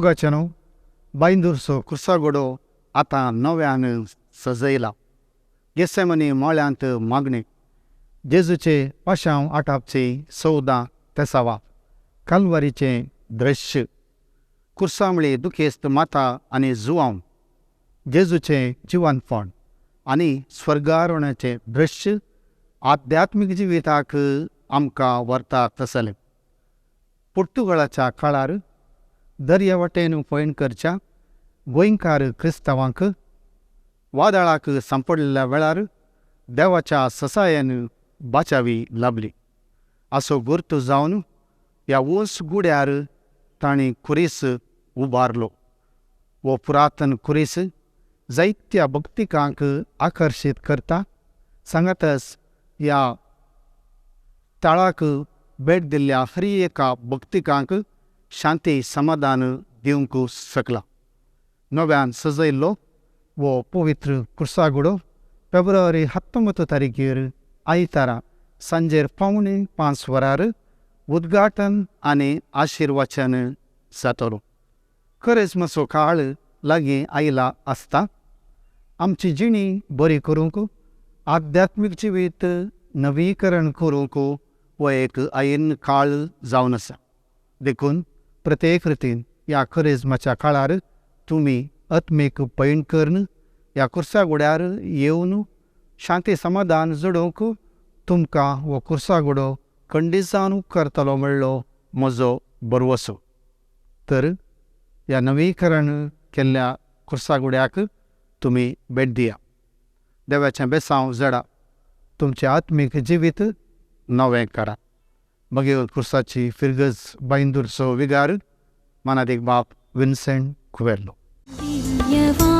मोगाच्यानो, बांयदूरचो कुर्सागुडो आतां नव्यान सजयला. गेसेमनी मळ्यांत मागणी, जेजूचे पाशांव आटापची 14 तेसावा, कालवारीचें दृश्य, कुर्सामळी दुखेस्त माता आनी जुवांव, जेजूचें जिवनपण आनी स्वर्गारोहणाचें दृश्य आध्यात्मीक जिविताक आमकां व्हरता तसलें. पुर्तुगालाच्या काळार दर्या वाटेन पयण करच्या गोंयकार क्रिस्तांवांक वादळाक सांपडलेल्या वेळार देवाच्या ससायेन बाचावी लाबली. असो गुर्त जावन ह्या ऊंच गुड्यार तांणी खुरीस उबारलो. हो पुरातन खुरीस जायत्या भक्तिकांक आकर्शीत करता. सांगातच ह्या तळाक भेट दिल्ल्या हर एका भक्तिकांक शांती समाधान दिवंक शकला. नव्यान सजयल्लो हो पवित्र कुर्सागुडो फेब्रुवारी 19 तारखेर आयतारा सांजेर 4:45 वरार उद्घाटन आनी आशिर्वचन जातलो. करेज्माचो काळ लागीं आयला आसता. आमची जिणी बरी करूंक, आध्यात्मीक जिवीत नवीकरण करूंक हो एक ऐन काळ जावन आसा. देखून प्रत्येक रितीन ह्या करेज्माच्या काळार तुमी आत्मीक पयण करून ह्या कुर्सागुड्यार येवन शांती समाधान जोडूंक तुमकां हो कुर्सागुडो खंडीत उपकारतलो म्हणलो म्हजो भरवसो. तर ह्या नवीकरण केल्ल्या कुर्सागुड्याक तुमी भेट दिया. देवाचें बेसांव जडा, तुमचें आत्मीक जिवीत नवें करा. मगेर कुर्साची फिरगज बांयदूरचो विगार मानादीक बाप विन्सेंट कुवेल्लो. दिव्यवाणी.